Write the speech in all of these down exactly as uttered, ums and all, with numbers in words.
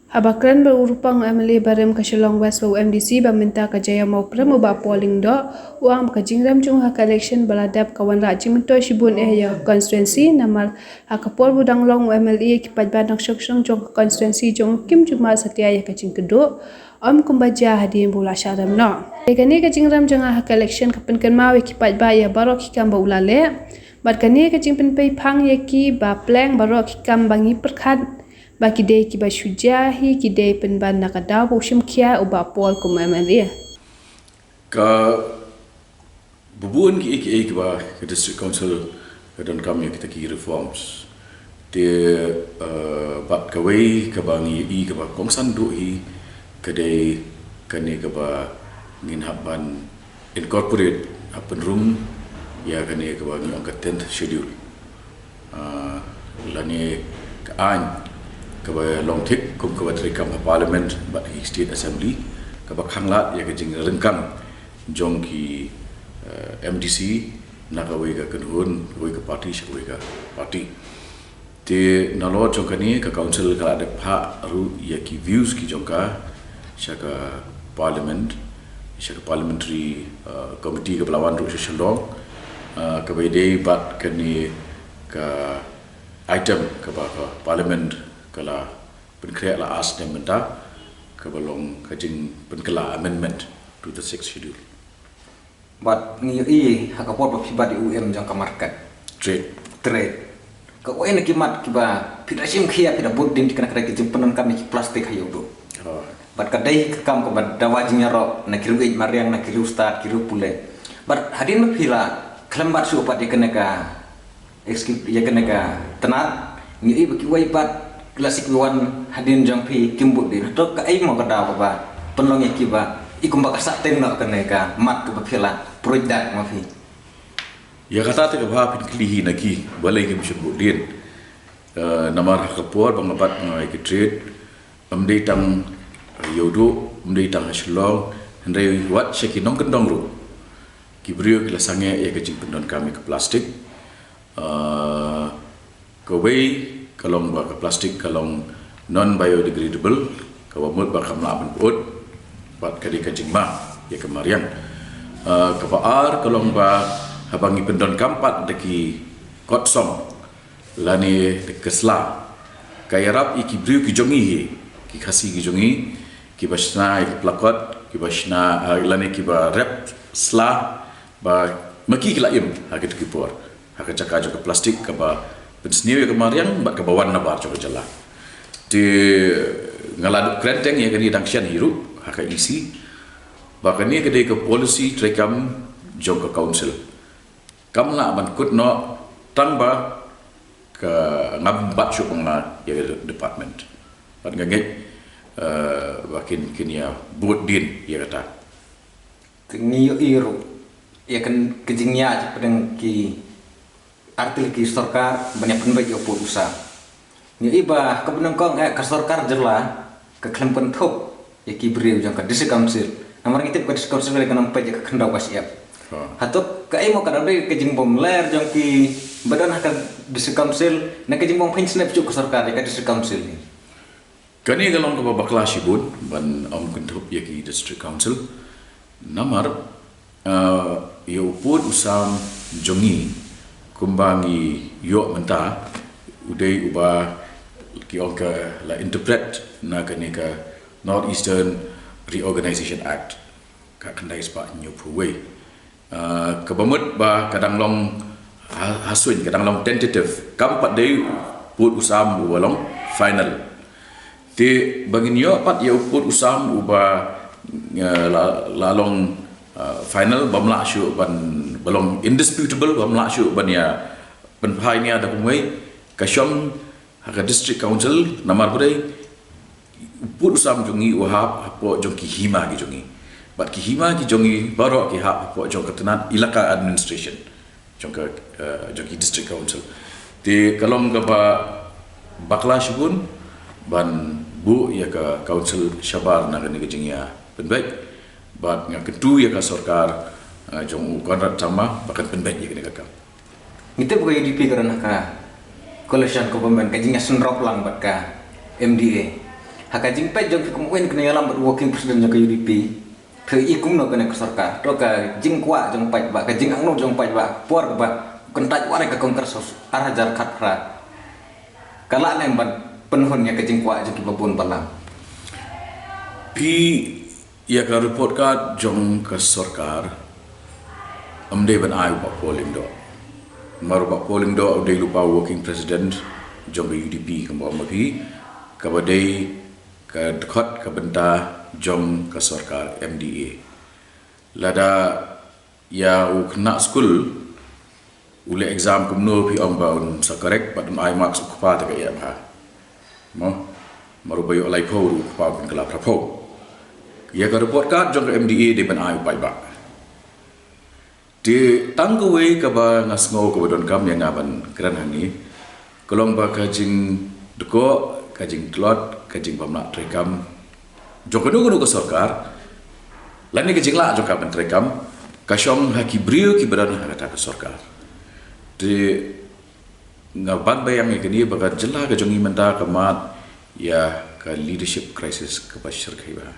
Haba kren bad u Rupang, u MLA barim ka Shillong West bad u MDC ba mynta ka Jaiaw Mawprem, u Bah Paul Lyngdoh, u ong ba ka jingrem jong u ha ka election ba la dep ka wanrah jingmyntoi shibun eh ïa ka constituency, namar ha ka por ba u dang long u MLA, ki paidbah nongshong shnong jong ka constituency jong u kim ju mad satia ïa ka jingkyrduh, ym kumba jia hadien ba u la shah rem noh. Te kane ka jingrem jong nga ha ka election ka pynkynmaw ïa ki paidbah ïa baroh ki kam ba u la leh. Bad kane ka jingpynpei phang ïa ki ba pleng baroh ki kam ba ngi pyrkhat ba ki dei kiba shu jia hi, ki dei pynban na ka daw ba u shim khia u Bah Paul kum u MLA. Ka bun kiei kiei kiba ka District Council ka donkam ïa kita ki reforms. Te, eh, bad kawei kaba ngi ïohi kaba kongsan duh hi ka dei kane kaba ngin hap ban incorporate, hap pynrung ïa kane kaba ngi ong ka tenth schedule. Ah, lane ka aiñ kaba long thik kum kaba treikam ha Parliament bad ha State Assembly, kaba khanglad ïa ka jingryngkang jong ki, eh, MDC na kawei ka kynhun, kawei ka party sha kawei ka party. Te nalor jong kane ka Council ka la dep phah ruh ïa ki views ki jong ka sha ka Parliament, sha ka Parliamentary, eh, Committee kaba la wan ruh sha Shillong, eh, kaba ïadei bad kane ka item kaba ka Parliament ka la pynkhreh la ar snem mynta, kaba long ka jingpynkylla, amendment to the sixth schedule. Bad ngi ïohi ha ka por ba phi bat ïa u em jong ka market. Trade. Trade. Ka wei na ki mat kiba phi da shim khia, phi da bud dien, ki kane ka dei ka jingpyndonkam ïa ki plastik ha Ïewduh. Oh. Bad ka dei ka kam kaba dawa jingïaroh na ki riew ïeit mariang, na ki riew stad, ki riew pule. Bad hadien ba phi la khlem bat shuh pat ïa kane ka execute ïa kane ka tnat, ngi ïohi ba kiwei pat ki la sik wan hadien jong phi kim bud dien. Hato kaei mo ka daw kaba pynlong ïa ki ba i kumba ka sah teng noh kane ka mat kaba phi la pruid dak ma phi? Ïa kata te kaba phin kylli hi na ki, balei kim shym bud dien. Eh, namar ha ka por ba nga bat nga ïa ki trade, ym dei tang ha Ïewduh, ym dei tang ha Shillong, hynrei wat sha ki nongkyndong ruh ki briew ki la sangeh ïa ka jingpyndonkam ïa ka plastik. Ah, kawei ka long ba ka plastik ka long non biodegradable, kaba mut ba kam lah ban pyut bad ka dei ka jingma ïa ka mariang. Ah, kaba ar ka long ba haba ngi pyndonkam pat da ki kot song lane da ka sla, ka ïarap ïa ki briew ki jong ngi hi, ki Khasi ki jong ngi, kiba shna ïa ki plakot, kiba shna, ah, lane kiba rep sla, ba ma ki ki la im ha kito ki por ha ka jaka jong ka plastik kaba pynsniew ïa ka mariang bad kaba wan nabar jong ka jylla. Te nga la kren teng ïa kane dang shen hi ruh ha ka EC ba kane ka dei ka policy treikam jong ka Council. Kam lah ban kut noh tang ba ka ngam bat shuh ba nga ïa ka department. Bad nga ngeit, eh, ba kin, kin ïa bud dien ïa kata. Te ngi ïohi ruh ïa ka, ka jingïa jingpdeng ki artylli ki sorkar ban ïa pynbeit ïa u pud u sam. Ngi ïohi ba kaba nyngkong eh ka sorkar jylla ka khlem kynthup ïa ki briew jong ka District Council. Namar ngi tip ka District Council ka nang peit ïa ka khyndew ka shyiap. Ha. Hato kaei mo ka dei ka jingbym ler jong kiba don ha ka District Council, ne ka jingbym pynsngew shuh ka sorkar ïa ka District Council hi? Kane ka long kaba bakla shibun ban ym kynthup ïa ki District Council. Namar, eh, ïa u pud u sam jong ngi kumba ngi ïoh mynta, u dei uba ki ong ka la interpret na kane ka North Eastern Reorganization Act, ka khyndai spah hynñiewphew wei. Ah, kaba mut ba ka dang long ha, ha suiñ, ka dang long tentative. Kam pat dei u pud u sam uba long final. Te ba ngin ïoh pat ïa u pud u sam uba, eh, la, la long, ah, final, bym lah shuh ban, ba long indisputable, bym lah shuh ban ïa pynphai nia da kumwei, ka shong ha ka District Council, namar ba dei u pud u sam jong ngi u hap hapoh jong ki hima ki jong ngi. Bad ki hima ki jong ngi baroh ki hap hapoh jong ka tnat elaka administration jong ka, eh, jong ki District Council. Te ka long kaba bakla shibun ban buh ïa ka Council shabar na kane ka jingïa pynbeit. Bad nga kyntu ïa ka sorkar, eh, jong u Conrad Sangma ba kan pynbeit ïa kane ka kam. Ngi tip ba ka UDP ka don ha ka coalition government, ka jingïasynrop lang bad ka MDA. Ha ka jingpeit jong phi kum u nongïalam bad working president jong ka U D P, phi i kumno kane ka sorkar? To ka jingkwah jong paidbah, ka jingangnud jong paidbah por ba u kyntait ware ka Congress ha ar hajar khatphra, ka lah ne ban pynhun ïa ka jingkwah jong kiba bun balang? Phi, ïa ka report card jong ka sorkar ym dei ban ai u Bah Paul Lyngdoh. Namar u Bah Paul Lyngdoh u dei lypa u working president jong ka U D P, kumba ong ma phi, kaba dei ka dkhot ka bynta jong ka sorkar M D A. Lada ïa u khynnah skul u leh exam kumno, phi ong ba un sa correct bad un ai marks, u kpa te ka ïa bha. Mo, namar uba ïoh laiphew ruh u kpa u pynkylla phraphew. Ïa ka report card jong ka M D A dei ban ai u paidbah. Te tang kawei kaba nga sngew kaba donkam ïa nga ban kren hangne, ka long ba ka jingdkoh, ka jingtlot, ka jingbymlah treikam jong kano kano ka sorkar, lane ka jinglah jong ka ban treikam, ka shong ha ki briew kiba don ha kata ka sorkar. Te nga ban biang ïa kane ba ka jylla ka jong ngi mynta ka mad ïa ka leadership crisis kaba shyrkhei bha.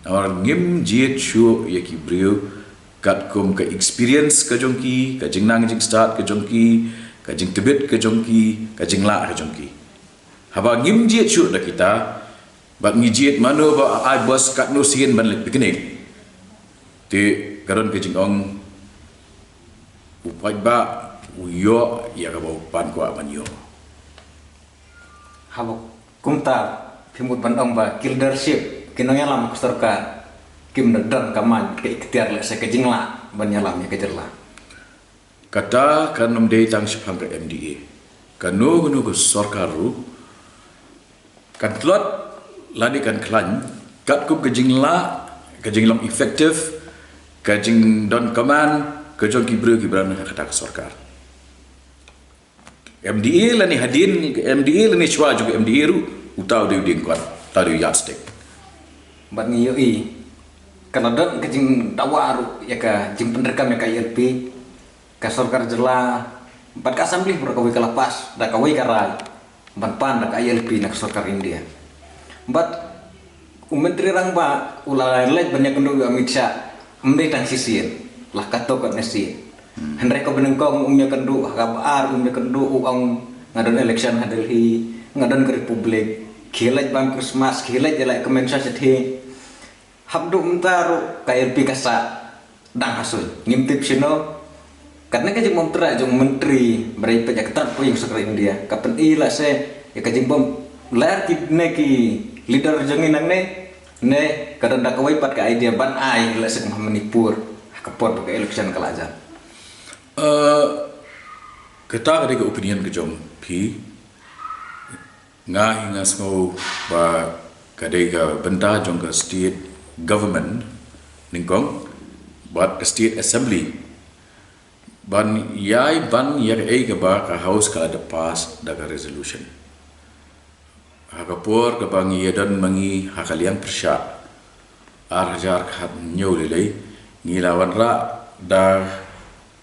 Namar ngim jied shuh ïa ki briew katkum ka experience ka jong ki, ka jingnang jingstad ka jong ki, ka jingtbit ka jong ki, ka jinglah ka jong ki. Haba ngim jied shuh da kita, bad ngi jied mano ba ai bos katno sien ban leit picnic, te ka don ka jingong u paidbah u ïoh ïa kaba u pan kwah ban ïoh. Haba kumta phi mut ban ong ba ki leadership, ki nongïalam ka sorkar, kim da don ka man ka iktiar lehse ka jinglah ban ïalam ïa ka jylla? Kata kan ym dei tang shaphang ka M D A. Kano kano ka sorkar ruh kan tlot lane kan khlaiñ katkum ka jinglah, ka jinglong effective, ka jingdon command ka jong ki briew kiba don ha kata ka sorkar. M D A lane hadien M D A lane shuwa jong M D A ruh, uta u dei u diengkot, uta u dei u yardstick. Bad ngi ïohi ka la don ka jingdawa ruh ïa ka jingpyntreikam ïa ka I L P, ka sorkar jylla bad ka assembly baroh kawei ka la pass da kawei ka rai ban pan da ka I L P na ka sorkar India. Bad u Myntri Rangbah u la leit ban ïakynduh ïa u Amit Shah, ym dei tang shisien, la katto katne sien. Hynrei kaba nyngkong um ïakynduh, ha kaba ar um ïakynduh u ong nga don election ha Delhi, nga don ka Republic, khie leit bam Christmas, khie leit ïaleh kmen sha shathie. Hap duh mynta ruh ka I L P ka sah dang ha suiñ. Ngim tip shano. Katne ka jingbym treh jong u Myntri ba dei peit ïa ka trad poi ïa ka sorkar India ka pyni lehse ïa ka jingbym ler kine ki leader jong ngi nangne, ne ka don da kawei pat ka idea ban ai lehse kum ha Manipur ha ka por ba ka election ka la jan. Eh, kata ka dei ka opinion ka jong phi. Nga hi nga sngew ba ka dei ka bynta jong ka state government nyngkong bad ka state assembly ban ïai ban ïa kaei kaba ka House ka la dep pass da ka resolution. Ha ka por kaba ngi ïadon ma ngi ha ka liang pyrshah ar hajar khathynñiew lei lei, ngi la wanrah da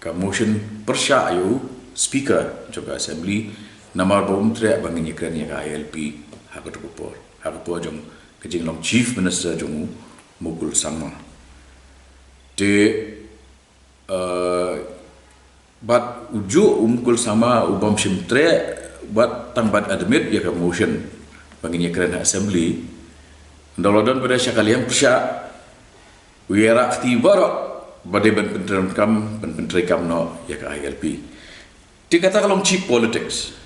ka motion pyrshah ïa u Speaker jong ka Assembly namar ba um treh ba ngin ïakren ïa ka I L P ha kato ka por, ha ka por jong ka jinglong Chief Minister jong u Mukul Sangma. Te eh, bad u juh u Mukul Sangma u bym shym treh bad tang ban admit ïa ka motion ba ngin ïakren ha Assembly. Ynda u la don pat sha ka liang pyrshah, u ïarap kti baroh ba dei ban pyntrei kam, ban pyntrei kam noh ïa ka I L P. Te kata ka long cheap politics.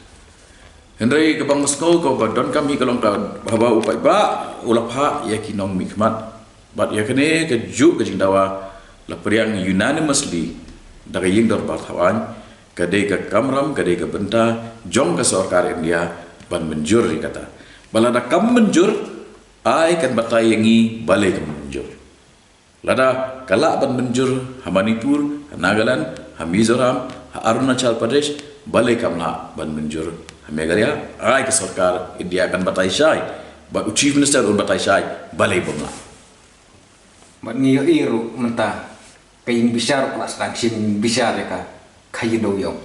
Hynrei kaba nga sngew kaba donkam hi ka long ka haba u paidbah u la phah ïa ki nongmihkhmat bad ïa kane kajuh ka jingdawa la pdiang unanimously da ka Ïing Dorbar Thawaiñ, ka dei ka kamram, ka dei ka bynta jong ka sorkar India ban mynjur ïa kata. Bad lada kam mynjur, ai kan batai ïa ngi balei kam mynjur. Lada ka lah ban mynjur ha Manipur, ha Nagaland, ha Mizoram, ha Arunachal Pradesh, balei kam lah ban mynjur ha Meghalaya? Ai ka sorkar India kan batai shai bad u Chief Minister un batai shai balei bym lah. Bad ngi ïohi ruh mynta ka ïing bishar ka la sdang shim bishar ïa ka khaïi dewïong.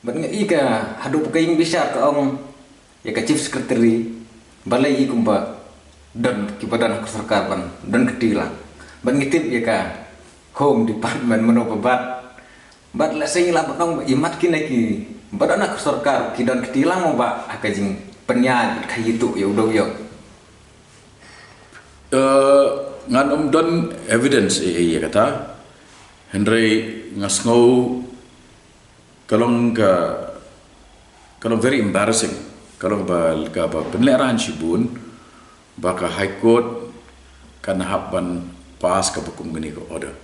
Bad nga i ka haduh ka ïing bishar ka ong ïa ka Chief Secretary, balei i kumba don kiba don ha ka sorkar ban don kti lang. Bad ngi tip ïa ka Home Department mynno ba bat. Bad lehse ngi lah ban ong ba imat kine kiba don ha ka sorkar ki don kti lang mo ba ha ka jingpynïaid bad ka ïathuh ïa u dewïong. Uh, ngan ym don evidence ïa ïa kata. Hynrei nga sngew ka long ka ka long very embarrassing. Ka long ba kaba pynlehrain shibun ba ka High Court kan hap ban pass kaba kum kane ka order.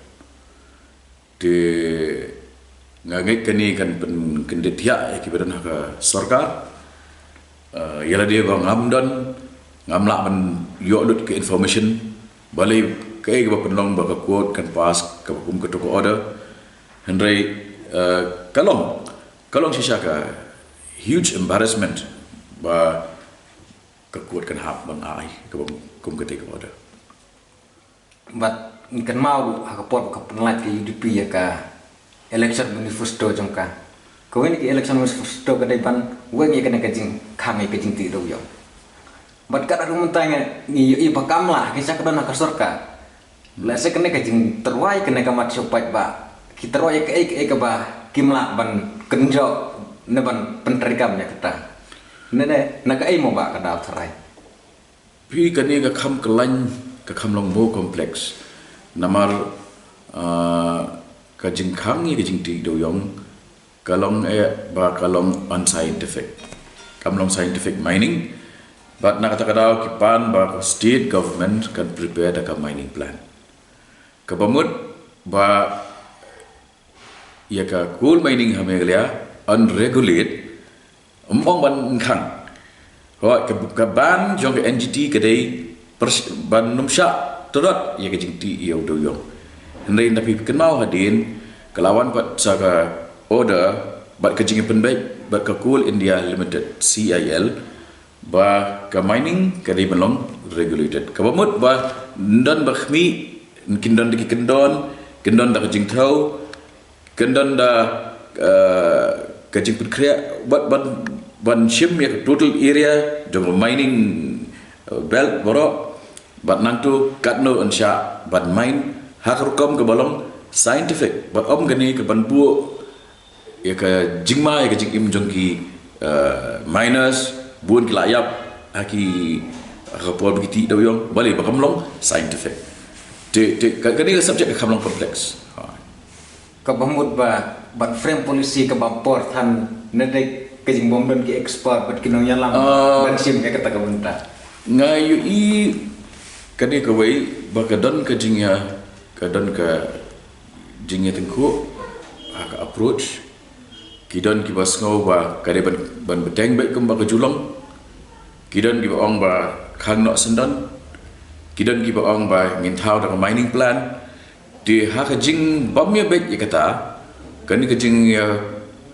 Te nga ngeit kane kan pynkyndit ïa kiba don ha ka sorkar. Uh, ïa lade ba ngam don, ngam lah ban ïoh lut ka information. Balei kaei kaba pynlong ba ka court kan pass kaba kum kato ka order. Hynrei uh, ka long ka long shisha ka huge embarrassment ba ka court kan hap ban ai kaba kum kata ka order. Bad ngi kynmaw ha ka por ba ka pynlait ka UDP ïa ka election manifesto jong ka. Kawei na ki election manifesto ka dei ban weng ïa kane ka jingkhang ïa ka jingtih dewïong. Bad ka dang mynta ngi ïohi ba kam lah ki sa ka don ha ka sorkar. Lehse kane ka jingtyrwa ïa kane ka mat shu pait ba ki tyrwa ïa kaei kaei kaba kim lah ban kynjoh ne ban pyntreikam ïa kata. Ne ne na kaei mo ba ka daw tharai. Phi kane ka kham kyllain ka kham long more complex. Namar uh, ka jingkhang ïa ka jingtih dewïong ka long eh ba ka long unscientific. Kam long scientific mining. Bad na kata ka daw ki pan ba ka state government kan prepare da ka mining plan. Kaba mut ba ïa ka coal mining ha Meghalaya unregulated ym ong ban khang. Hooid ka, ka ban jong ka NGT ka dei ban ym shah tyrot ïa ka jingtih ïa u dewïong. Hynrei na phi kynmaw hadien ka la wan pat sa ka order bad ka jingpynbeit bad ka Coal India Limited, CIL, ba ka mining ka dei ban long regulated. Kaba mut ba ndon ba khmih, kin don da ki kyndon, kin don da ka jingthew, kin don da uh, ka jingpynkhreh bad ban ban shim ïa ka total area jong mining uh, belt baroh bad nangtu katno yn shah ban mine ha ka rukom kaba long scientific bad ym kane ka ban buh ïa ka jingma ïa ka jingim jong ki uh, miners bun ki la ïap ha ki ha ka por ba ki tih dewïong balei ba kam long scientific. Te te ka kane ka subject ka kam long complex. Ha. Kaba mut ba ban frame policy kaba por than ne dei ka jingbym don ki expert bad ki nongïalam ban shim ïa kata ka bynta. Nga ïohi kane kawei ba ka don ka jingïa ka don ka jingïatyngkhuh ha ka approach. Ki don kiba sngew ba ka dei ban ban bteng beit kumba ka ju long. Ki don kiba ong ba khang noh syndon. Ki don kiba ong ba ngin thaw da ka mining plan. Te ha ka jingbym ïa beit ïa kata kane ka jingïa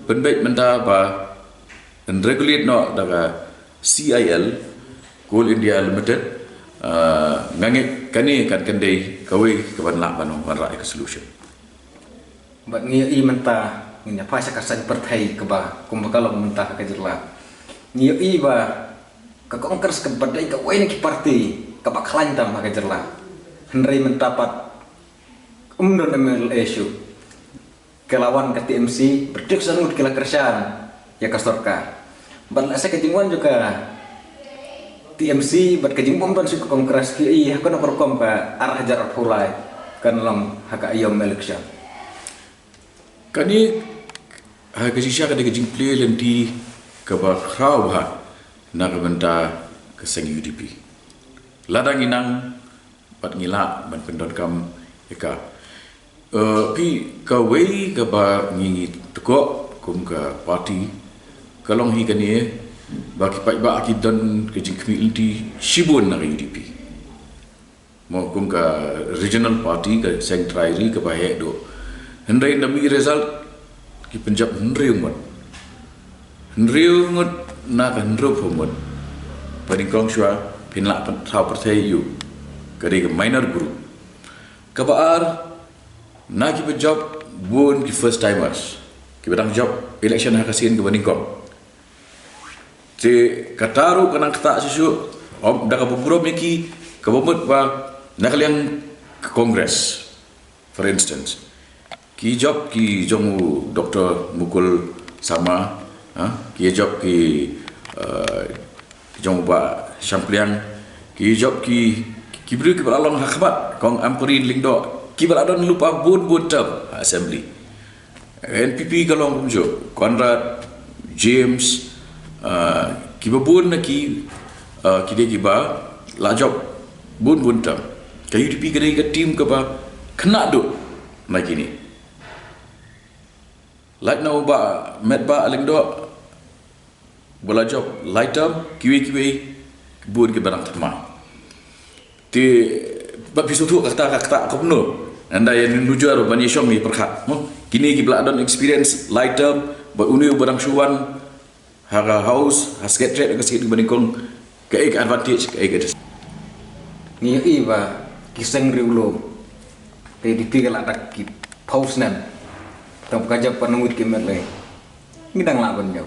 pynbeit mynta ba yn regulate noh da ka CIL, Coal India Limited. Uh, nga ngeit kane kan kan dei kawei ka ban lah ban wanrah ïa ka solution. Bad ngi ïohi mynta ngin ïa phai sha ka saiñ pyrthei kaba kumba ka long mynta ha ka jylla. Ngi ïohi ba ka Congress kaba dei kawei na ki party kaba khlaiñ tam ha ka jylla. Hynrei mynta pat um don MLA shuh. Ka la wan ka TMC, bad duk san ngut ki la kyrshan ïa ka sorkar. Bad lehse ka jingwan jong ka TMC bad ka jingbym don shuh ka Congress ki ïohi ha kano ka rukom ka ar hajar arphew lai kan long ha ka aïom election. Kane ha ka shisha ka dei ka jingplie lynti kaba khraw bha na ka bynta ka seng UDP. Lada ngi nang bad ngi lah ban pyndonkam ïa ka. Uh, phi kawei kaba ngi ngi tkoh kum ka party ka long hi kane ba ki paidbah ki don ka jingkhmih lynti shibun na ka UDP. Mo kum ka regional party ka seng trai ri kaba heh duh. Hynrei na mi result ki pynjop hynriew ngut. Hynriew ngut na ka hynriew phew ngut. Ba nyngkong shuwa phin lah pynthraw pyrthei ïa u. Ka dei ka minor group. Kaba ar na kiba jop bun ki first timers. Kiba dang jop election ha ka sien kaba nyngkong. Te kata ruh ka nang ktah shuh shuh, da kaba burom ïa ki Kaba mut ba na ka liang ka Congress, for instance, ki jop ki jong u Doctor Mukul Sangma, ha, ki jop ki, eh, ki jong u Bah Shangpliang, ki jop ki, ki briew kiba la long ha khmat, kong Ampareen Lyngdoh, kiba la don lypa bun bun term ha assembly. N P P ka long kumjuh, Conrad, James, ah, kiba bun na ki, ah, ki dei kiba la jop bun bun term. Ka U D P ka dei ka team kaba khynnah duh na kine. Lait na u Bah Metbah Lyngdoh, ba la jop lai term, kiwei kiwei, bun kiba dang thymmai. Te, ba phi sngewthuh kata, kata kumno. Ynda ïa nujor ban ïa shong ïa pyrkhat. Mo, kine kiba la don experience lai term, ba une uba dang shu wan ha ka House, ha Secretariat, ha ka state ba nyngkong, kaei ka advantage, kaei ka dis- Ngi ïohi ba ki seng riewlum, ka U D P ka la dak ki phew snem. Tang ka jop pat ngut ki M L A. Ngi dang lah ban jop.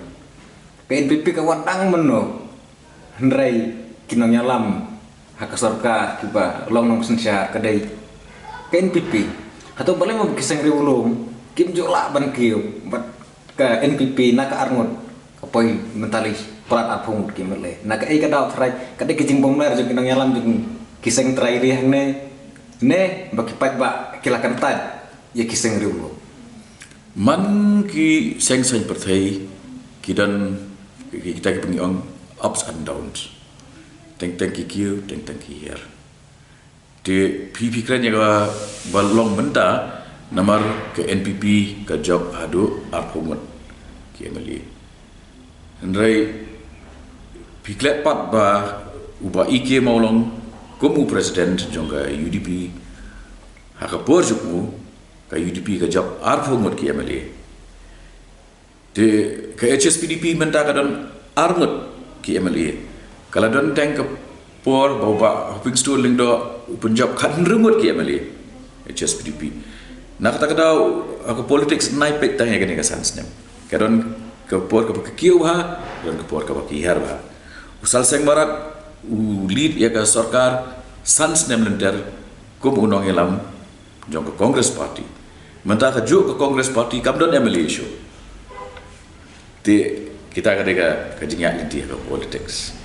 Ka N P P ka wan tang mynno. Hynrei ki nongïalam ha ka sorkar kiba long nongsynshar ka dei ka N P P. Hato balei mo ki seng riewlum kim ju lah ban kiew bad ka N P P na ka arngut ka poi mynta lei palat arphew ngut ki M L A. Na kaei ka daw tharai ka dei ka jingbymler jong ki nongïalam jong ki seng trai ri hangne, ne ba ki paidbah ki la kyntait ïa ki seng riewlum. Man ki seng saiñ pyrthei ki don ki, kita kiba ngi ong ups and downs. Teng teng ki kiew, teng teng ki hiar. Te phi phi kren ïa kaba long mynta namar ka N P P ka jop haduh arphew ngut ki M L A. Hynrei phi klet pat ba u Bah E K Mawlong kum u president jong ka U D P, ha ka por jong u ka U D P ka jop arphew ngut ki M L A. Te ka H S P D P mynta ka don ar ngut ki M L A. Ka la don teng ka por ba u Bah Hopingstone Lyngdoh u pynjop khathynriew ngut ki M L A. H S P D P. Na kata ka daw, ha ka politics nai peit tang ïa kane ka san snem. Ka don ka por kaba ka kiew bha, ka don ka por kaba ka hiar bha. U Salseng Marat u lead ïa ka sorkar san snem lynter kum u nongïalam jong ka Congress Party. Mynta kajuh ka Congress Party kam don M L A shuh. Te kita ka dei ka, ka jingïaid lynti ha ka politics.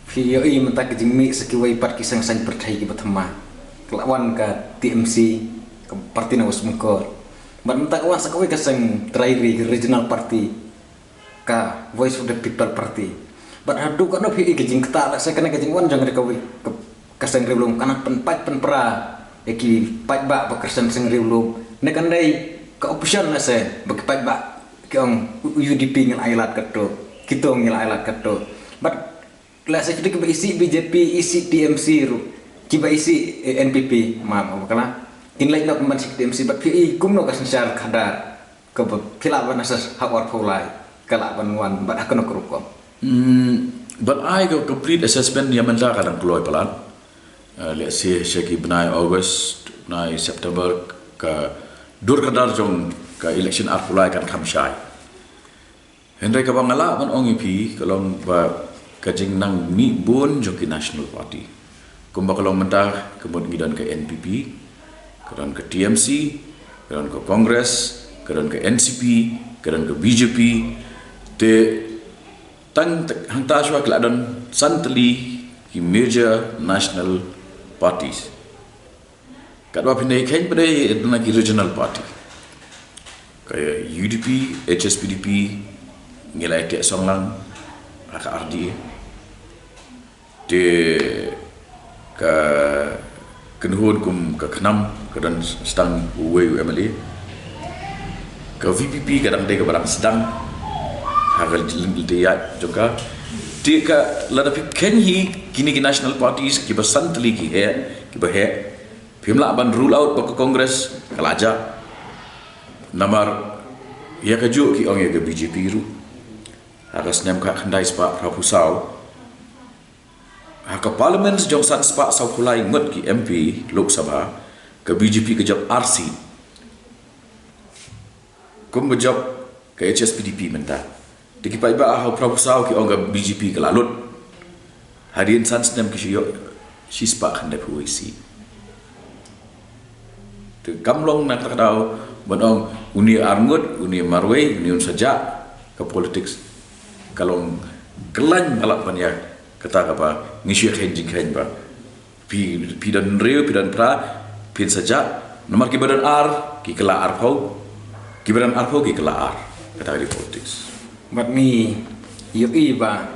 Phi ïohi mynta ka jingmih sa kiwei pat ki seng saiñ pyrthei kiba thymmai. Ka la wan ka T M C, ka party na West Bengal. Bad mynta ka wan sa kawei ka seng trai ri, ka regional party, ka Voice of the People Party. Bad haduh katno phi ïohi ka jingktah, lehse kane ka jingwan jong ka dei kawei ka, ka seng riewlum, kan nang pynpait pynpra ïa ki paidbah ba kyrshan seng riewlum. Ne kan dei ka option, lehse ba ki paidbah ki ong U D P ngi la ai lad katto, kito ngi la ai lad katto. Bad lehse kito kiba isih B J P, isih T M C ruh, kiba isih, eh, N P P, ma, ma bakla kin leit noh pynban sha T M C. Bad phi ïohi kumno ka synshar khadar kaba phi lah ban assess ha u arphew lai ka lah ban wan bad ha kano ka rukom. Hmm, ban ai ka complete assessment ïa mynta ka dang kloi palat. Eh, let's say sha ki bnai August, bnai September, ka dur ka dar jong ka election arphew lai kan kham shai. Hynrei kaba nga lah ban ong ïa phi ka long ba ka jingnang mih bun jong ki national party. Kumba ka long mynta, ka mut ngi don ka N P P, ka don ka T M C, ka don ka Congress, ka don ka N C P, ka don ka B J P. Te tang te-, hangta shuwa ki la don san tylli ki major national parties. Katba phin ïa kheiñ pat de na ki regional party. Ka U D P, H S P D P, ngi la ïa teh song lang ha ka R D A. Te ka kynhun kum ka KHNAM ka don tang uwei u M L A. Ka V P P ka dang dei kaba dang sdang ha ka lynti ïaid jong ka. Te ka lada phi kheiñ hi kine ki national parties kiba san tylli ki heh, kiba heh, phim lah ban rule out ba ka Congress ka la jah. Namar ïa kajuh ki ong ïa ka B J P ruh. Ha ka snem khatkhyndai spah phra phew saw, ha ka Parliament jong san spah saw phew lai ngut ki M P Lok Sabha, ka B J P ka jop ar seat. Kumba jop ka H S P D P mynta. Te ki paidbah ha u phra phew saw ki ong ka B J P ka la lut. Hadien san snem ki shu ïoh, shispah khyndai phew wei seat. Te kam long na kata ka daw ban ong une arngut, une marwei, une un sa jah, ka politics ka long kyllaiñ palat ban ïa kata kaba ngi shu ïa kheiñ jingkheiñ ba phi, phi don hynriew, phi don phra, phin sa jah. Namar kiba don ar ki kylla arphew, kiba don arphew ki kylla ar. Kata ka dei politics. Bad ngi ïohi ba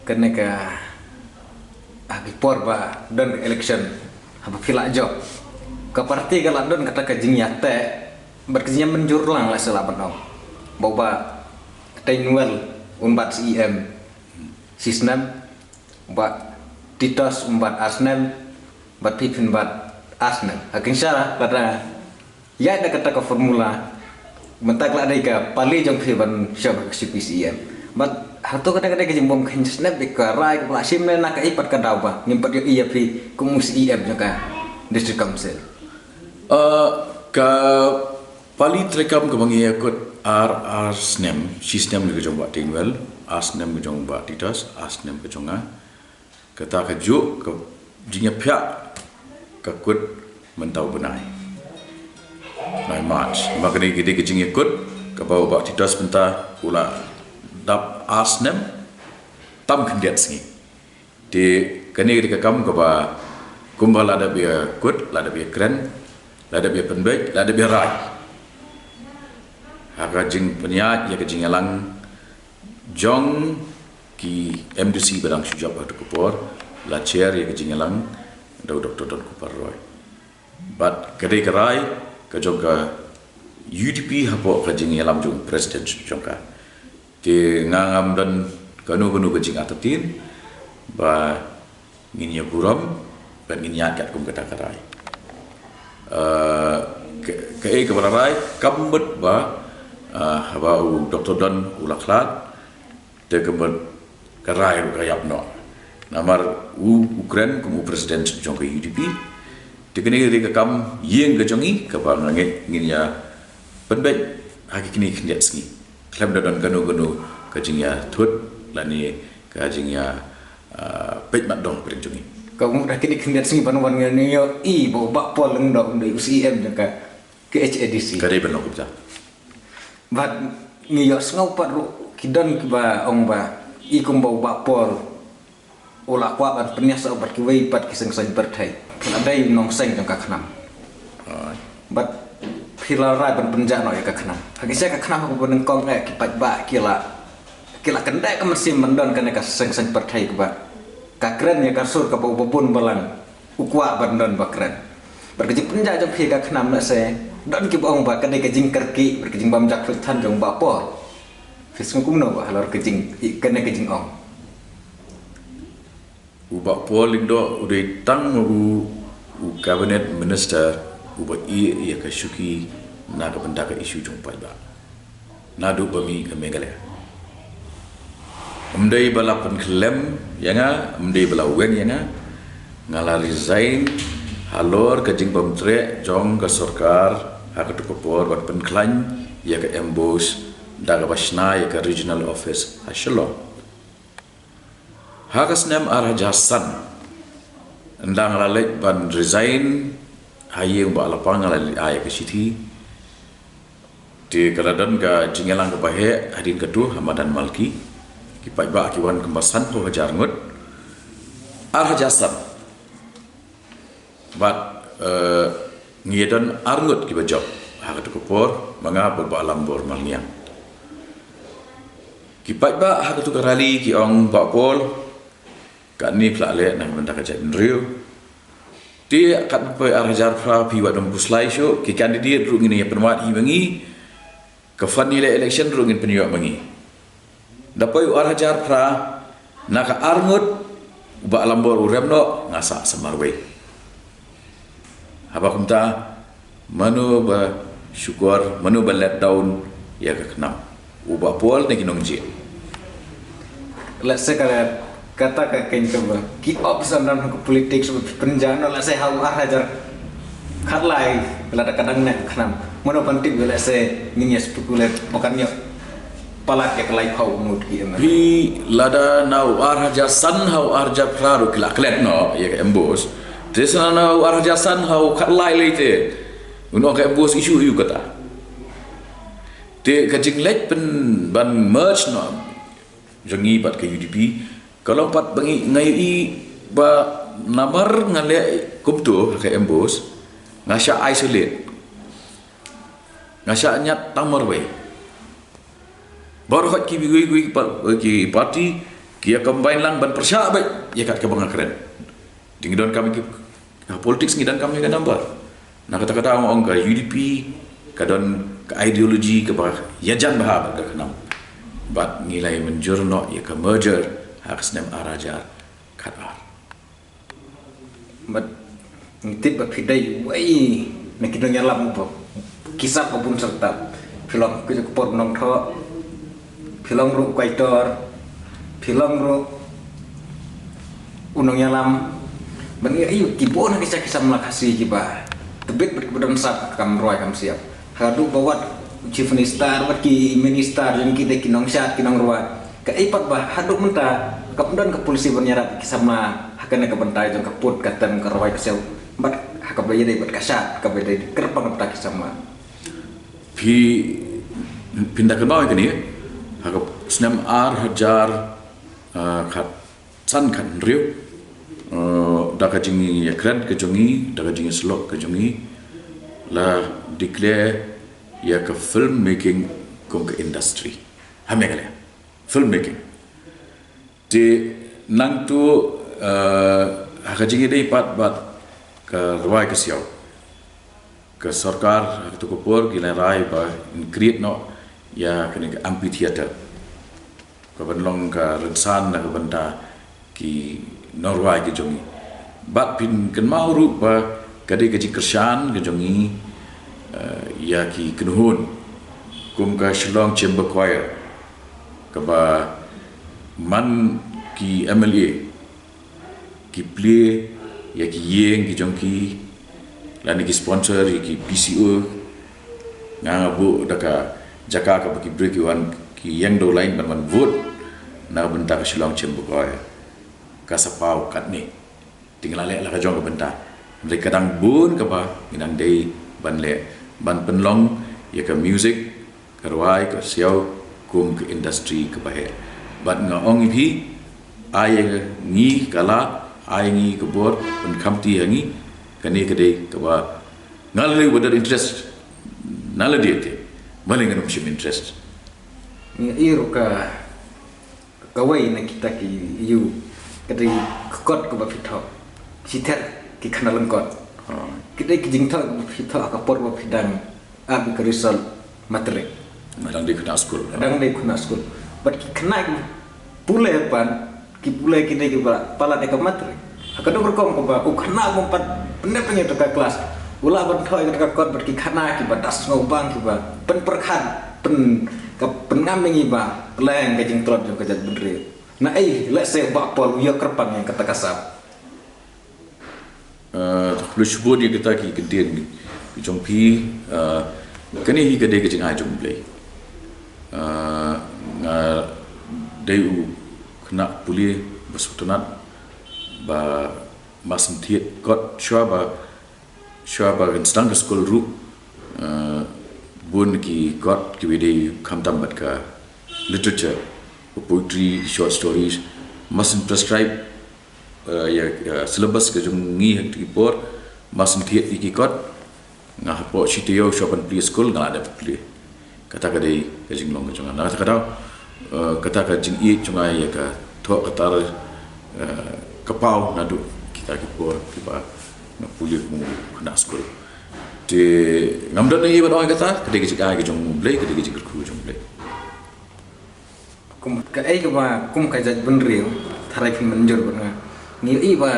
kane ka, ha ki por ba don ka election, haba phi la jop, ka party ka la don kata ka jingïateh bad ka jingïamynjur lang, la shu lah ban ong ba u Bah Teignwell un bat C E M shi snem, u Bah Titos un bat ar snem, bad phi phin bat ar snem. Ha ka jingshisha lada ïaid da kata ka formula, mynta ka la dei ka pali jong phi ban shong ha ka shuki C E M. Bad hato kata ka dei ka jingbym kheiñ snem, bad ka rai kaba la shim ne na kaei pat ka daw ba ngim pat ïohi ïa phi kum u C E M jong ka District Council? Uh, ka pali treikam kaba ngi ïakut ar, ar snem, shi snem ka jong u Bah Teignwell, ar snem ka jong u Bah Titos, ar snem ka jong nga. Kata kajuh ka jingïaphiah ka kut mynta u bnai, bnai March. Namar kane ka dei ka jingïakut kaba u Bah Titos mynta u la dap ar snem tam khyndiat sngi. Te kane ka dei ka kam kaba kumba la dep ïakut, la dep ïakren, la dep ïapynbeit, la dep ïarai ha ka jingpynïaid ïa ka jingïalang jong ki M D C ba dang shu jop ha katu ka por, la chair ïa ka jingïalang da u Doctor Don Kupar Roy. Bad ka dei ka rai ka jong ka U D P hapoh ka jingïalam jong u President jong ka. Te nga ngam don kano kano ka jingartatien ba ngin ïaburom bad ngin ïaid katkum kata ka rai. Uh, ka, kaei kaba la rai, kam mut ba, uh, haba u Doctor Don u la khlad, te ka mut ka rai ruh ka ïap noh. Namar u, u kren kum u President jong ka U D P. Te kane ka dei ka kam ïing ka jong ngi kaba nga ngeit ngin ïapynbeit ha kine ki khyndiat sngi. Khlem da don kano kano ka jingïathut lane ka jingïa, ah, peit mat dong pyrshah jong ngi. Ka mut ha kine ki khyndiat sngi ban wan ngin ïohi ba u Bah Paul Lyngdoh u dei u C E M jong ka K H A D C. Ka dei ban long kumta. Bad ngi ïohsngew pat ruh ki don kiba ong ba i kumba u Bah Paul u la kwah ban pynïasoh bad kiwei pat ki seng saiñ pyrthei. Ka la dei u nongseng jong ka KHNAM. Right. Bad phi la rai ban pynjah noh ïa ka KHNAM. Ha ka sha ka KHNAM ha kaba nyngkong eh ki paidbah ki la, ki la kyndit ka mynsiem ban don kane ka seng saiñ pyrthei kaba ka kren ïa ka sur kaba u Bah Bun Balang u kwah ban don ba kren. Bad ka jingpynjah jong phi ïa ka KHNAM, lehse don kiba ong ba ka dei ka jingkyrkieh bad ka jingbym jakhluit than jong u Bah Paul. Phi sngew kumno ba halor ka jing, i, kane ka jingong? U Bah Paul Lyngdoh u dei tang ma u, u cabinet minister uba ïeh ïa ka shuki na ka bynta ka issue jong u paidbah. Naduh ba mih ka Meghalaya. Ym dei ba la pynkhlem ïa nga, ym dei ba la weng ïa nga. Nga la resign halor ka jingbymtreh jong ka sorkar ha katu ka por bad pynkhlaiñ ïa ka MBOSE da kaba shna ïa ka regional office ha Shillong. Ha ka snem ar hajar san, ynda nga la leit ban resign ha ïing u Bah Lapang, nga la leit ai ïa ka shithi. Te ka la don ka jingïalang kaba heh hadien katu ha madan Malki. Ki paidbah ki wan kumba sanphew hajar ngut. Ar hajar san. Bad, eh, ngi don ar ngut kiba jop ha katu ka por, ma nga bad u Bah Lambor Malngiang. Ki paidbah ha katu ka rally ki ong, Bah Paul, kane phi la leh na ka bynta ka jaitbynriew. Te katba poi ar hajar phra phi wat ym phuslai shuh, ki candidate ruh ngin ïa pynwad hi ma ngi, ka fund ïaleh election ruh ngin pynïoh ma ngi. Da poi u ar hajar phra, na ka ar ngut, u Bah Lambor u rem noh, nga sah sa marwei. Haba kumta, mano ba shukor, mano ba let down ïa ka KHNAM? U Bah Paul ne ki nongjied? Lehse ka, kata ka khein kaba ki op san ram ha ka politics ba pynjah noh, lehse ha u ar hajar khatlai, lada ka dang neh ka KHNAM, mano ban tip, lehse ngin ïa speculate ba kan ïoh Palat ïa ka laiphew ngut ki em. Phi lada na u ar hajar san ha u ar hajar phra ruh ki la klet noh ïa ka MBOSE. Te sa na u ar hajar san ha u khatlai lei te u ong ka MBOSE issue ïa kata. Te ka jingleit pynban merge noh jong ngi bad ka UDP ka long pat ba ngi nga ïohi ba namar nga leh kumto ha ka MBOSE nga shah isolate. Nga shah ñiad tang marwei. Baroh ki wei wei ki parti ki ïa combine lang ban pyrshah beit ïa kat kaba nga kren. Te ngi donkam ki, ha politics ngi donkam ïa ka number. Na kata kata nga ong ka UDP ka don ka ideology kaba ïajan bha bad ka KHNAM. Bad ngi la ïa mynjur noh ïa ka merger ha ka snem ar hajar khatar. Bad ngi tip ba phi dei wei na ki nongïalam ba ki sap ba bun syrta. Phi long ki ka por nongthoh, phi long ruh u kaitor, phi long ruh u nongïalam. Bad ngi ïohi ki bun ha ki sha ki samla Khasi kiba tbit bad kiba don sap kam rwai kam siap. Haduh ba wat u chief minister bad ki minister jong ki dei ki nongshad ki nongrwai. Kaei pat ba haduh mynta kam don ka polisi ban ïarap ki samla ha kane ka bynta jong ka put ka tem ka rwai ka siaw bad ha kaba ïadei bad ka shad kaba ïadei kyrpang bynta ki samla. Phi, phin da kynmaw ïa kane, ha ka snem ar hajar, ah, khatsan khathynriew, eh, da ka jingïakren ka jong ngi, da ka jingïasyllok ka jong ngi, la declare ïa ka film making kum ka industry ha Meghalaya. Film making. Te nangtu, eh, ha ka jingïadei pat bad ka rwai ka siaw, ka sorkar ha katu ka por ki la rai ba in create noh ïa kane ka amphitheater, ka ban long ka rynsan na ka bynta ki nongrwai ki jong ngi. Bad phin kynmaw ruh ba ka dei ka jingkyrshan ka jong ngi, eh, ïa ki kynhun kum ka Shillong Chamber Choir, kaba man ki MLA ki plie ïa ki ïing ki jong ki, lane ki sponsor ïa ki PCO. Nga nga buh da ka jaka kaba ki briew ki wan ki ïeng dewlain ban wan vote na ka bynta ka Shillong Chamber Choir. Ka sa paw katne. Te ngi la leh la ka jong ka bynta. Hynrei ka dang bun kaba ngi dang dei ban leh, ban pynlong ïa ka music, ka rwai, ka siaw kum ka industry kaba heh. Bad nga ong ïa phi, ai ïa ngi ka lad, ai ïa ngi ka bor, pynkhamti ïa ngi. Kane ka dei kaba nga la leh ba don interest na lade te, balei ngan ym shim interest. Ngi ïohi ruh ka kawei na kita ki ïew, ka dei ka kot kaba phi thoh. Shi ther ki khana lyngkot. Ki dei ki jingthoh kaba phi thoh ha ka por ba phi dang ap ïa ka result matric. Dang dei khynnah skul. Dang dei khynnah skul. Bad ki khynnah ki pule pat, ki pule ki dei kiba palat ïa ka matric. Ha ka dei ka rukom kaba u khynnah bym pat pyndep ïa ka klas, u lah ban thoh ïa ka kot bad ki khynnah kiba da sngewbang, kiba pynpyrkhat, pyn, ka pynngam ïa ngi ba kylleng ka jingtlot jong ka jaitbynriew. Naei, lehse Bah Paul u ïoh kyrpang ïa kata ka sap. Eh, to khublei shibun ïa kita ki kyntien ki jong phi. Eh, kane hi ka dei ka jingai jong U Blei. Eh, nga dei u khynnah pule ba sngewtynnat ba mar syn thied kot shuwa ba, shuwa ba kan sdang ka skul ruh, eh, bun ki kot kiba dei khamtam bad ka literature, ka poetry, short stories, mar syn prescribe, eh, ïa, ïa syllabus ka jong ngi ha kito ki por, mar syn thied ïa ki kot, nga hapoh shi taïew shuwa ban plie skul nga la dep plie. Kata ka dei ka jinglong ka jong nga. Na kata ka daw, eh, kata ka jingïeit jong nga ïa ka thoh ka tar, eh, ka paw naduh kita ki por kiba nga pule kum u khynnah skul. Te ngam don ei ei ban ong ïa kata, ka dei ka jingai ka jong U Blei, ka dei ka jingkyrkhu jong U Blei. Kum kaei kaba kum ka jaitbynriew, tharai phin mynjur bad nga. Ngi ïohi ba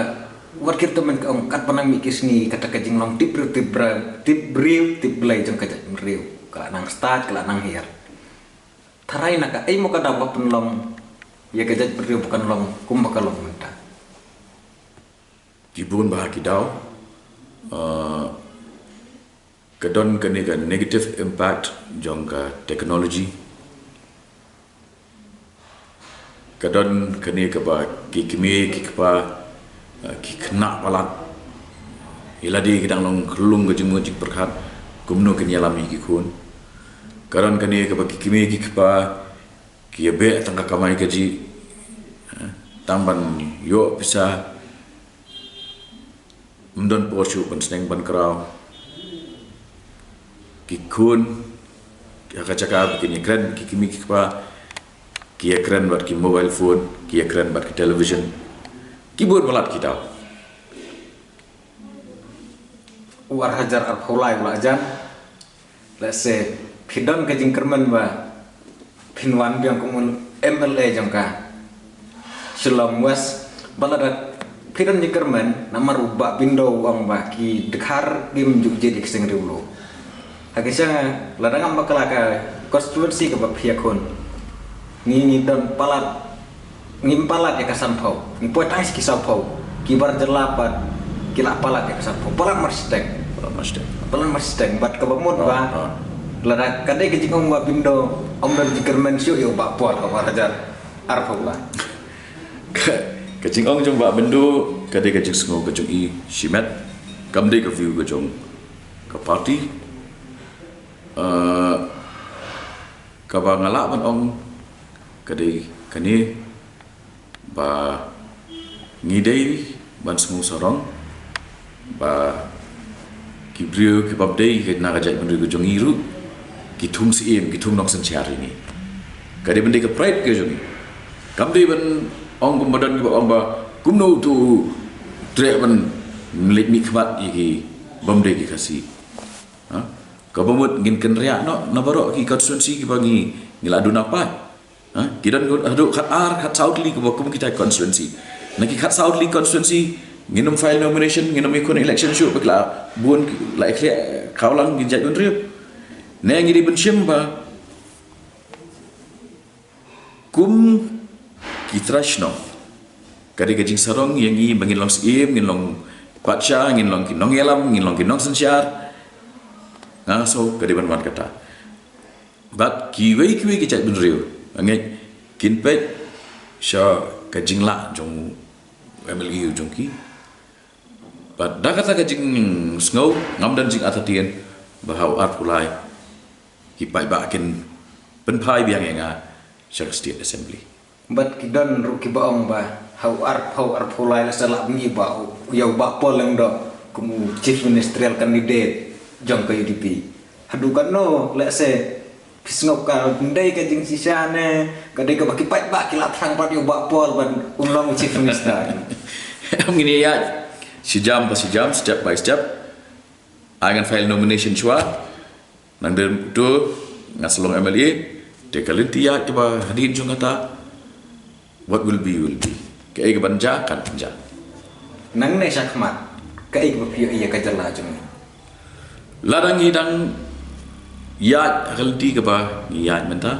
wat ki tymmen ka ong katba nang mih ki sngi, kata ka jinglong tip briew tip briew, tip briew tip Blei jong ka jaitbynriew ka la nang stad, ka la nang hiar. Tharai na kaei mo ka daw ba pynlong ïa ka jaitbynriew ba kan long kumba ka long mynta? Ki bun bha ki daw, eh, ka don kane ka negative impact jong ka technology. Ka don kane kaba ki kmie ki kpa, eh, ki khynnah palat, ïa lade ki dang long khlung ka jingmut jingpyrkhat kumno kin ïalam ïa ki khun. Ka don kane kaba ki kmie ki kpa ki ïa beh tang ka kamai kajih, eh, tang ban ïoh pisa, ym don por shuh ban sneng ban kraw. Ki khun, ha ka jaka ba kin ïa kren ki kmie ki kpa, ki ïa kren bad ki mobile phone, ki ïa kren bad ki television. Ki bun palat ki daw. U ar hajar arphew lai u la jan. Lehse phi don ka jingkyrmen ba phin wan biang kum u M L A jong ka Shillong West, ba lada phi don jingkyrmen, namar u Bah Bindo u ong ba ki dkhar kim ju jied ïa ka seng riewblue. Ha ka seng lada ngam bakla ka constituency kaba phi ïakhun, ngi ngi don palat, ngim palat ïa ka sanphew, ngi poi tang sha ki sawphew. Ki bar jylla pat ki la palat ïa ka sanphew. Palat marshiteng. Palat marshiteng. Palat marshiteng. Bad kaba mut ba, ah, lada ka dei ka jingong Bah Bindo, ym don jingkyrmen shuh ïa u Bah Paul ha u ar hajar arphew lai. Ka, ka jingong jong Bah Bindo ka dei ka jingsngew ka jong i shimet. Kam dei ka view ka jong ka party. Eh, kaba nga lah ban ong ka dei kane, ba ngi dei ban sngewsarong ba ki briew kiba dei na ka jaitbynriew ka jong ngi ruh ki thung syiem, ki thung nongsynshar ïa ngi. Ka dei ban dei ka pride ka jong ngi. Kam dei ban ong kumba don kiba ong ba kumno uto u treh ban leit mihkhmat ïa ki bym dei ki Khasi. Ha? Kaba mut ngin kynriah noh na baroh ki constituency kiba ngi, ngi la duna paid. Ha? Ki don haduh khatar, khatsaw tylli kiba kum kita constituency. Na ki khatsaw tylli constituency, ngin ym file nomination, ngin ym ïakhun election shuh, ba ki la bun, ki la ïakhleh khawlang ki jaitbynriew. Ne ngi dei ban shim ba kum ki trai shnong, ka dei ka jingsarong ïa ngi ba ngin long syiem, ngin long patsha, ngin long ki nongïalam, ngin long ki nongsynshar. Nga sngew ka dei ban wan kata. Bad kiwei kiwei ki jaitbynriew, nga ngeit kin peit sha ka jinglah jong u M L A u jong ki. Bad da kata ka jingsngew, ngam don jingartatien ba ha u arphew lai ki paidbah kin pynphai biang ïa nga sha ka State Assembly. Bad ki don ruh kiba ong ba ha u arphew, arphew lai la sa lah bynta ba u, ïa u Bah Paul Lyngdoh kum u chief ministerial candidate jong ka U D P. Haduh katno, lehse phi sngew ka dei ka jingshisha ne ka dei kaba ki paidbah ki la thrang pat ïa u Bah Paul ban un long u chief minister? Ngin ïa ïaid shi jam pa shi jam, step by step. Ai ngan file nomination shuwa. Nang dei to nga sa long M L A, te ka lynti ïaid kaba hadien jong kata, what will be will be. Kaei kaban jia kan jia. Nangne shakhmat, kaei kaba phi ïohi ïa ka jylla jong ngi? Lada ngi dang ïaid ha ka lynti kaba ngi ïaid mynta,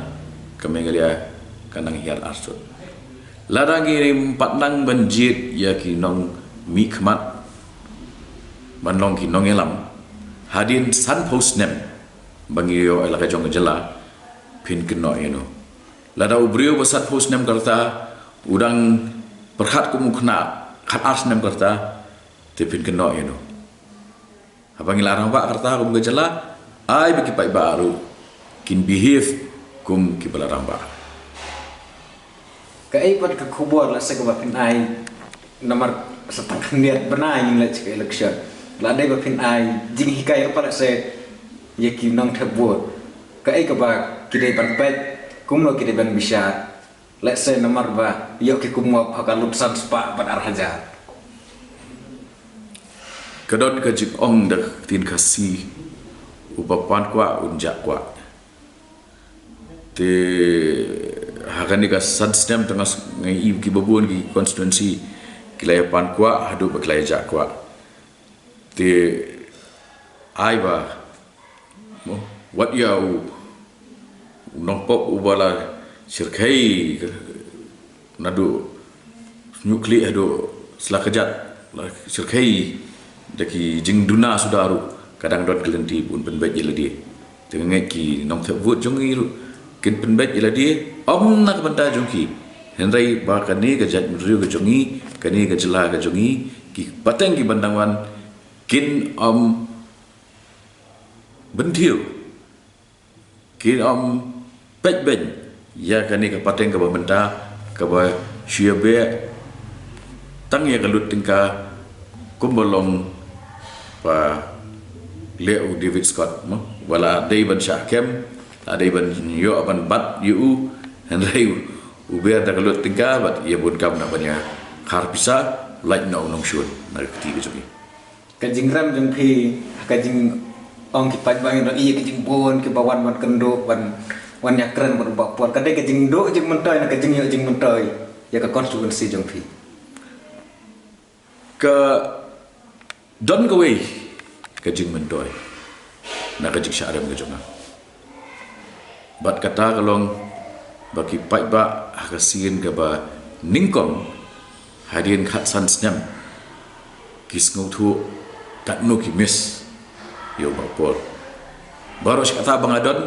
ka Meghalaya ka nang hiar arsut. Lada ngi rim pat nang ban jied ïa ki nongmihkhmat ban long ki nongïalam hadien sanphew snem ba ngi ïoh ïa la ka jong ka jylla, phin kynnoh ïano? Lada u briew ba sanphew snem ka rta u dang pyrkhat kum u khynnah khatar snem ka rta, te phin kynnoh ïano? Haba ngi la rangbah ka rta kum ka jylla, ai ba ki paidbah ruh kin behave kum kiba la rangbah. Kaei pat ka khubor lehse kaba phin ai, namar sa tang khyndiat bnai ngin leit sha ka election. La dei ba phin ai jinghikai ruh pat lehse ïa ki nongthep vote. Kaei kaba ki dei ban peit, kumno ki dei ban bishar. Lehse namar ba ïoh ki kum ngop ha ka lut san spah bad ar hajar. Ka don ka jingong da ka ktien Khasi, uba pan kwah un jah kwah. Te ha kane ka san snem te nga s-, nga i kiba bun ki constituency ki la ïa pan kwah haduh ba ki la ïa jah kwah. Te ai ba, mo, wat ïa u, u nongpop uba la shyrkhei naduh Hynñiewkhlieh haduh Slakjat, la shyrkhei da ki jingduna suda ruh, ka dang don ka lynti ba un pynbeit ïa lade. Te nga ngeit ki nongthep vote jong ngi ruh kin pynbeit ïa lade, ym na ka bynta jong ki, Hynrei ba kane ka jaitbynriew ka jong ngi, kane ka jylla ka jong ngi, ki pateng ki ban dang wan, kin ym bynthiew, kin ym peit beiñ ïa kane ka pateng kaba mynta, kaba shu ïa beh tang ïa ka lut tyngka, kumba long ba leh u David Scott, mo, ba la dei ban shah kem, la dei ban ïoh ban bat ïa u, hynrei u beh da ka lut tyngka bad ïa bun kam na ban ïa khar pisa, lait na u nongshun na ka kti ka jong ngi. Ka jingrem jong phi, ka jingong ki paidbah ngi don ïa ka jingbun kiba wan ban kynduh, ban wan ïakren bad u Bah Paul. Ka dei ka jingduh jingmyntoi ne ka jingïoh jingmyntoi ïa ka constituency jong phi? Ka don kawei ka jingmyntoi na ka jingshah rem ka jong nga. Bad kata ka long ba ki paidbah ha ka sien kaba nyngkong, hadien khatsan snem, ki sngewthuh katno ki miss ïa u Bah Paul. Baroh shi katta ba nga don,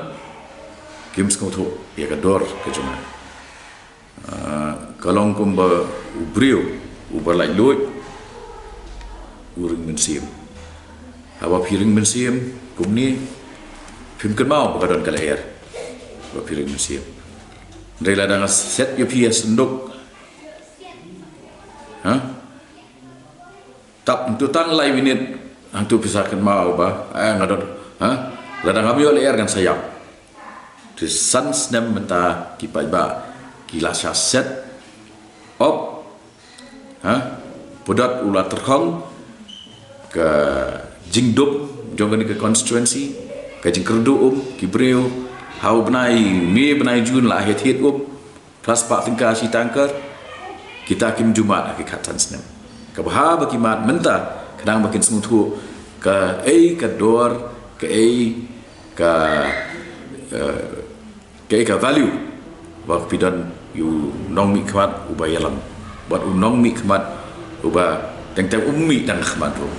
kim sngewthuh ïa ka dor ka jong nga. Ah, ka long kumba u briew uba laitluid u ring mynsiem. Haba phi ring mynsiem kumne, phim kynmaw ba ka don ka lyer ba phi ring mynsiem. Hynrei lada nga set ïa phi ha synduk, ha? Tap hangtu tang lai minit, hangtu phi sa kynmaw ba, eh, nga don, ha? Lada ngam ïoh lyer ngan sa ïap. Te san snem mynta ki paidbah ki la shah set up, ha? Pudot u la tyrkhong ka jingdup jong kane ka constituency, ka jingkyrduh um ki briew, ha u bnai May bnai June la hiat hiat um, phra spah tyngka shi tyngka, kita kim ju mad ha ki khatsan snem. Kaba haba ki mad mynta, khnang ba kin sngewthuh kaei ka dor, kaei ka, eh, kaei ka value ba phi don ïa u nongmihkhmat uba ïalam bad u nongmihkhmat uba teng teng um mih tang khmat ruh.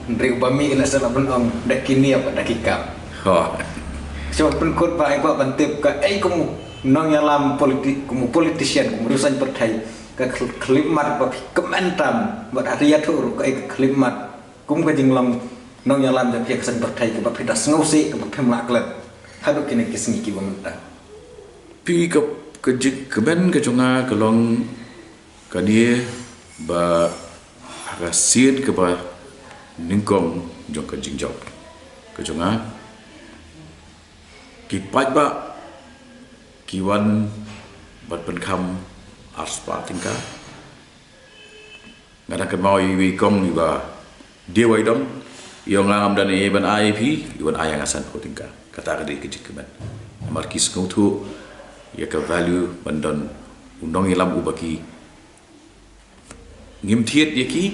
Hynrei uba mih la sa la ban ong da ki nia bad da ki kam. Ho. Shu pynkut ba ai kwah ban tip kaei kum u nongïalam politi-, kum u politician, kum u riew saiñ pyrthei, ka khl-, khyllipmat ba phi kmen tam bad ha ïathuh ruh kaei ka khyllipmat kum ka jinglong nongïalam jong phi ha ka saiñ pyrthei kaba phi da sngewsih kaba phim lah klet haduh kine ki sngi kiba mynta. Phi ka, ka jingkmen ka jong nga ka long kane ba ha ka sien kaba nyngkong jong ka jingjop ka jong nga, ki paidbah ki wan ban pynkham ar spah tyngka. Nga dang kynmaw ïa iwei i kong iba dei wai dong, i ong, nga ngam don ei ban ai ïa phi, i wan ai ïa nga sanphew tyngka. Kata ka dei ka jingkmen. Namar ki sngewthuh ïa ka value ban don u nongïalam uba ki ngim thied ïa ki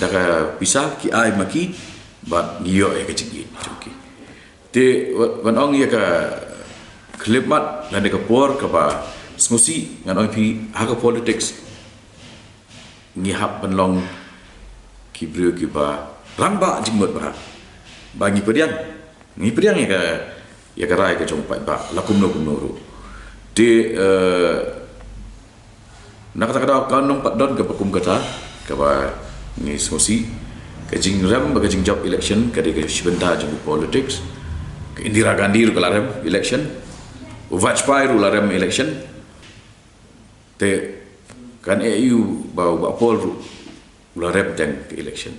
da ka pisa, ki ai ma ki bad ngi ïoh ïa ka jingïeit jong ki. Te wa-, wan ong ïa ka khyllipmat lane ka por kaba sngewsih, ngan ong ïa phi, ha ka politics ngi hap ban long ki briew kiba rangbah jingmut bha. Ba ngi pdiang, ngi pdiang ïa ka, ïa ka rai ka jong u paidbah la kumno kumno ruh. Te, eh, na kata ka daw kan long pat don kaba kum kata kaba ngi sngewsih. Ka jingrem bad ka jingjop election ka dei ka shi bynta jong u politics. Ka Indira Gandhi ruh ka la rem election. U Vajpayee ruh la rem election. Te kan ïohi ba u Bah Paul ruh u la rem teng ka election.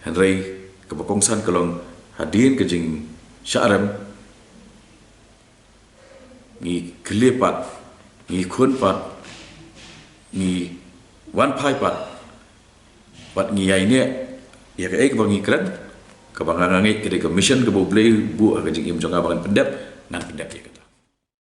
Hynrei kaba kongsan ka long hadien ka jingshah rem ngi khleh pat, ngi khun pat, ngi wan phai pat, bad ngi ïaineh ïa kaei kaba ngi kren, kaba nga, nga ngeit ka dei ka mission kaba U Blei u buh ha ka jingim jong nga ba ngan pyndep, ngan pyndep ïa ka.